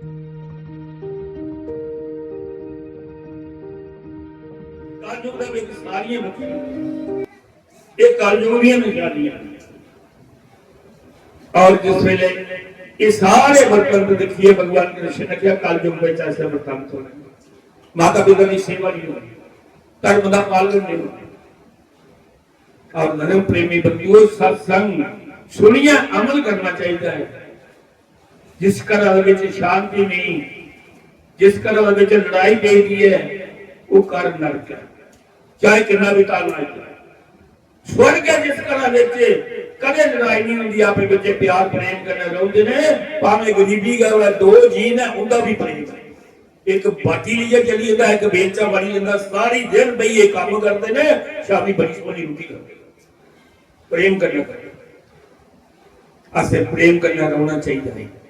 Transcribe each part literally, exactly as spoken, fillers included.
कलयुग दे विच सारियां बखी, ये कलयुग दियां निशानियां। और जिस वेले ये सारे वृत्तांत देखिए, भगवान कृष्ण ने क्या कलयुग में ऐसे वृत्तांत होने, माता पिता की सेवा नहीं होनी, धर्म का पालन नहीं होना। और धर्म प्रेमी बंधुओं, सत्संग सुनिया अमल करना चाहिए है। जिस घर विच शांति नहीं, जिस घर विच लड़ाई पेदी है, वो घर नरक है, चाहे कितना भी ताल आ जाए। स्वर्ग है जिस घर विच कदे लड़ाई नहीं होंदी, आपे बच्चे प्यार प्रेम करने रहते ने, भावें गरीबी का दो जी ने, उनका भी प्रेम है। एक बाटी लिए चली जाता, एक बेलचा बनी जाता, सारी दिन भाई ये काम करते ने, शामी बड़ी सोहनी रोटी करते। प्रेम करना, असें प्रेम करना रहना चाहिए है।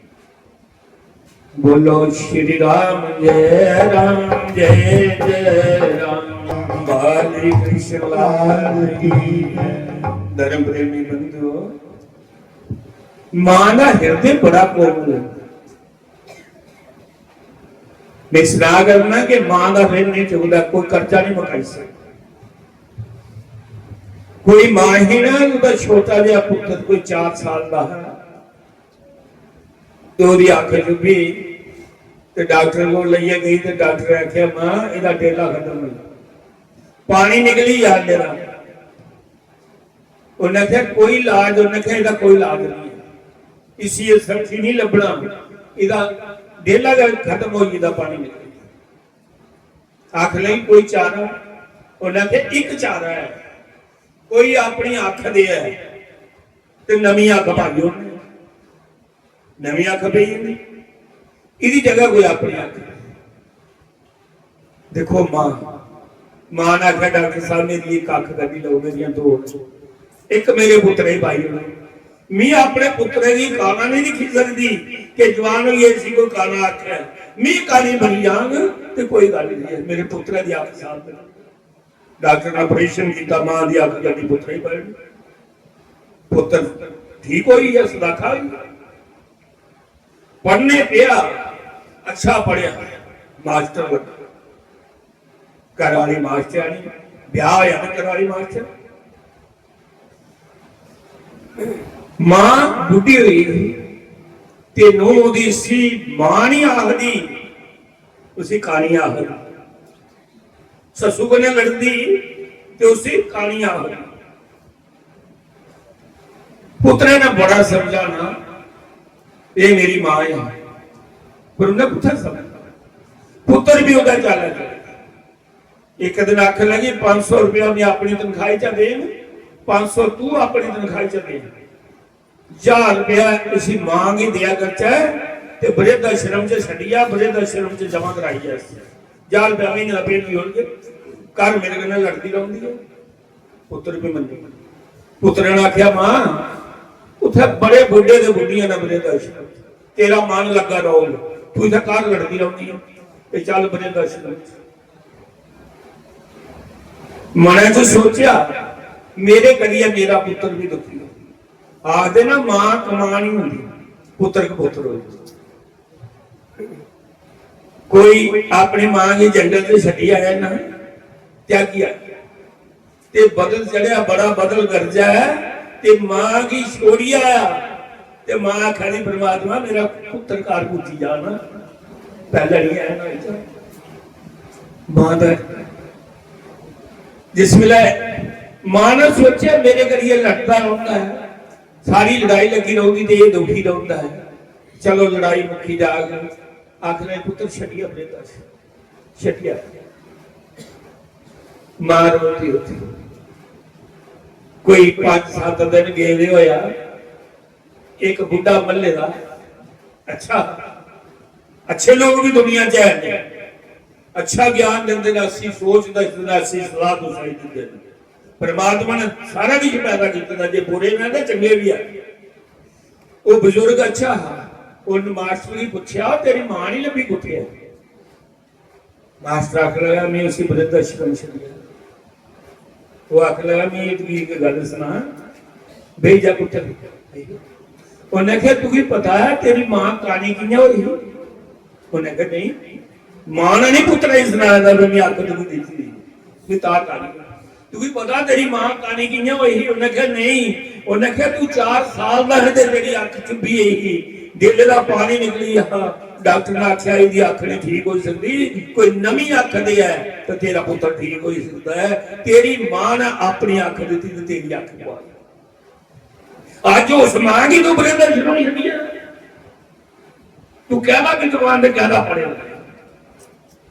बोलो श्री राम जय राम जय जय राम, बाल कृष्ण लाल की जय। धर्म प्रेमी बंधुओं, मां का हृदय बड़ा कोमल है। मैं सलाह करना कि मां का ऋण नहीं चुकता, कोई कर्जा नहीं मुकाई सकता। कोई मां ही ना, उसका छोटा जिहा पुत्र कोई चार साल का है, तो उसकी अख चुभी तो डॉक्टर को लेइए गई, तो डॉक्टर ने आख्या, "मां, इहदा डेला खत्म हो गया, पानी निकली जा तेरा।" उन्हें आख्या, "कोई इलाज?" उन्हें आख्या, "इहदा कोई इलाज नहीं है, इसी ये सब्जी नहीं लभना, इहदा डेला गै खत्म हो गया, पानी निकली।" अख लेई कोई चारा? उन्हें आखे, "इक चारा है, कोई अपनी अख दे है ते नमीं अख पाई ओड़नी, नमीं अख पेई जंदी, इदी जगह कोई अपनी अख दे।" देखो मां, मां ने आख्या, "डॉक्टर साहब, मेरी एक अख कड्ढी लो, मेरियां दो, इक मेरे पुत्तरे गी पाई ओड़ो।" मी अपने पुत्तरे दी काना नहीं दिक्खी सकदी कि जवान होइयै इसी कोई काना आखे। मी कानी बनी जांग ते कोई गल्ल नहीं है, मेरे पुत्तरे दी अख साफ करो। डॉक्टर ने ऑपरेशन किया, मां दी अख कड्ढी, पुत्तरे गी पाई। पुत्तर ठीक होई गया, सदाखा होई गया। पढ़ने पेआ, अच्छा पढ़िया, मास्टर लग्गा। घर वाली मास्टरानी, ब्याह होया ना घर वाली मास्टर। मां बुढ़ी हुई ते नूंह दी इसी मां नहीं आखदी, उसी कानी आखदी। ससु कन्नै लड़दी ते उसी कानी आखदी। पुत्तरे ने बड़ा समझाना, "एह् मेरी मां ऐ," पर उन्नै कुत्थै समझना? पुत्तर भी ओह्दा चाला चले। इक दिन आखन लगी, "पांच सौ रुपया मैं अपनी तनखाही चा देंग, पांच सौ तू अपनी तनखाही चा देंग। ज्हार रुपया इसी मां गी देआ करचै ते वृद्ध आश्रम च छड्डियै वृद्ध आश्रम च जमा कराइयै इसी ज्हार रुपया म्हीने दा पेट जोड़ के घर मेरे कन्नै लड़दी रौंह्दी ऐ।" पुत्तर भी मन्नी। पुत्तरै ने आखेआ, "मां, उत्थै बड़े बुड्ढे ते बुड्ढियां न वृद्ध आश्रम च, तेरा मन लग्गा रौह्ग, तू इत्थै घर लड़दी रौंह्दी ऐ, ते चल वृद्ध आश्रम च।" मनै च सोचेआ, "मेरे करियै मेरा पुत्तर भी दुखी हो।" आखदे ना, मां कमां नहीं होंदी, पुत्तर कबूतर होंदे। कोई अपनी मां गी जंगल च छड्डी आया ना, त्यागी आया, ते बदल चढ़ेआ, बड़ा बदल गरजेआ ऐ, ते मां गी छोड़ी आया, ते मां आखा दी, "परमात्मा, मेरा पुत्तर घर पुज्जी जा ना, पैह्लें नहीं आया ना इत्थै।" मां दा जिस वेले मां ने सोचेआ, "मेरे करियै लड़दा रौंह्दा ऐ, सारी लड़ाई लग्गी रौंह्दी ते एह् दुखी रौंह्दा ऐ, चलो लड़ाई मुक्की जाग।" आखने, "पुत्तर छड्डियै अपने घर छड्डियै।" मां रोंदी उत्थै। कोई पंज सत्त दिन गेदे होया, एक बुड्ढा मल्ले दा, अच्छा, अच्छे लोग भी दुनिया च है, अच्छा ज्ञान दिंदे ने, अच्छी सोच दसदे ने, अच्छी सलाह दुसाई दिंदे ने। परमात्मा ने सारा कुछ पैदा कीते दा, जे बुरे ने ते चंगे भी है। वो बुजुर्ग अच्छा हा, उन मास्टर गी पुच्छेआ, "तेरी मां नहीं लब्भी कुत्थे है?" मास्टर आखन लगा, "मैं उसी वृद्ध आश्रम छड्डेआ।" वो आखन लगा, "मैं तुगी एक गल्ल सुना, बेही जा पुत्तर।" उन्हें आखेआ, "तुगी पता है तेरी मां कानी कि'यां होई ही?" उन्हें कहा, "नहीं, मां ने नहीं पुत्तरा गी सनाया था, मैं अक्ख तुगी दित्ती दी, मैं तां कानी।" "तुगी पता तेरी मां कानी कियां होई ही?" उन्हें कहा, "नहीं।" उन्हें कहा, "तू चार साल दा है ते तेरी अक्ख चुब्बी गई ही, दिल दा पानी निकली हा, डॉक्टर ने आख्या, 'इदी अक्ख नहीं ठीक होई सकदी, कोई नमी अक्ख दे ऐ ते तेरा पुत्तर ठीक होई सकदा है।' तेरी मां ने अपनी अक्ख दित्ती ते तेरी अक्ख पवाई।" अज्ज उस मां गी तू बरेदा छुड़ाई छुड़िया, तू कहदा विद्वान ते कहदा पढ़े लिखे।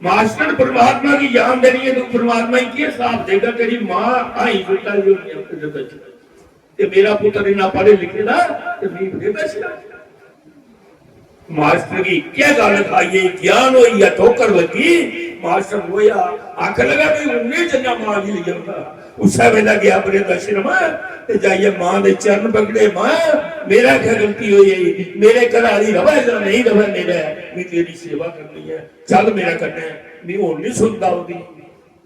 मास्टर परमात्मा की जान देनी है, तू परमात्मा की के हिसाब देगा? तेरी मां हाई सुट्टा दी होनी है अपने बच्चे, ते मेरा पुत्र इन्ना पढ़े लिखे दा, ते मैं बरेदा छुड़ा। मास्टर की क्या गल खाइए ज्ञान होई या ठोकर लगी, मास्टर रोया, आखन लगा भी उन्ने जन्ना मां गी लेई आंदा। उस्सै वेला गया अपने आश्रम ते जाइए मां दे चरण पकड़े, "मां, मेरा क्या गलती होई है? मेरे घर आली रवे या नहीं रवे, मेरे, मैं तेरी सेवा करनी है, चल मेरे कन्नै।" मैं होर नहीं सुनदा ओदी,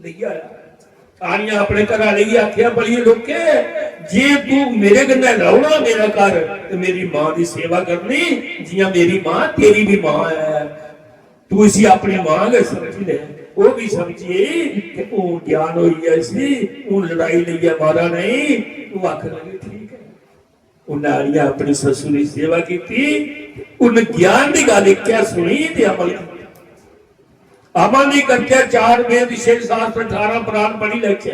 लेई आया। आनिया अपने घर आले गी आखिया, "बड़िए लोके, जे तू मेरे कन्नै रौहना मेरे घर ते मेरी मां दी सेवा करनी, जियां मेरी मां तेरी भी मां है, तू इसी अपनी मां गै समझी ले।" ओह भी समझी कि हून ज्ञान होई गया इसी, हून लड़ाई लेइयै मारा नहीं। ओह आखन लगी, "ठीक है।" उन्हें आनिया अपनी ससुर की सेवा की, उन ज्ञान की गल क्या सुनी ते अमल किया। अमल नहीं करते, चार वेद, छे शास्त्र, अठारह पुराण पढ़ी लेखे,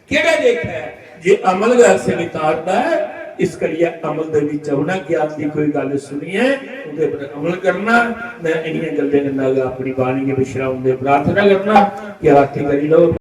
केड़े लेखे है? जे अमल गै असें नहीं तारदा है, इस करियै अमल दे विच औना, ज्ञान दी कोई गल सुनियै उंदे पर अमल करना। मैं इन्नियां गल्लें कन्नै गै अपनी बाणी गी विश्राम दे प्रार्थना करना कि आरती करी लो।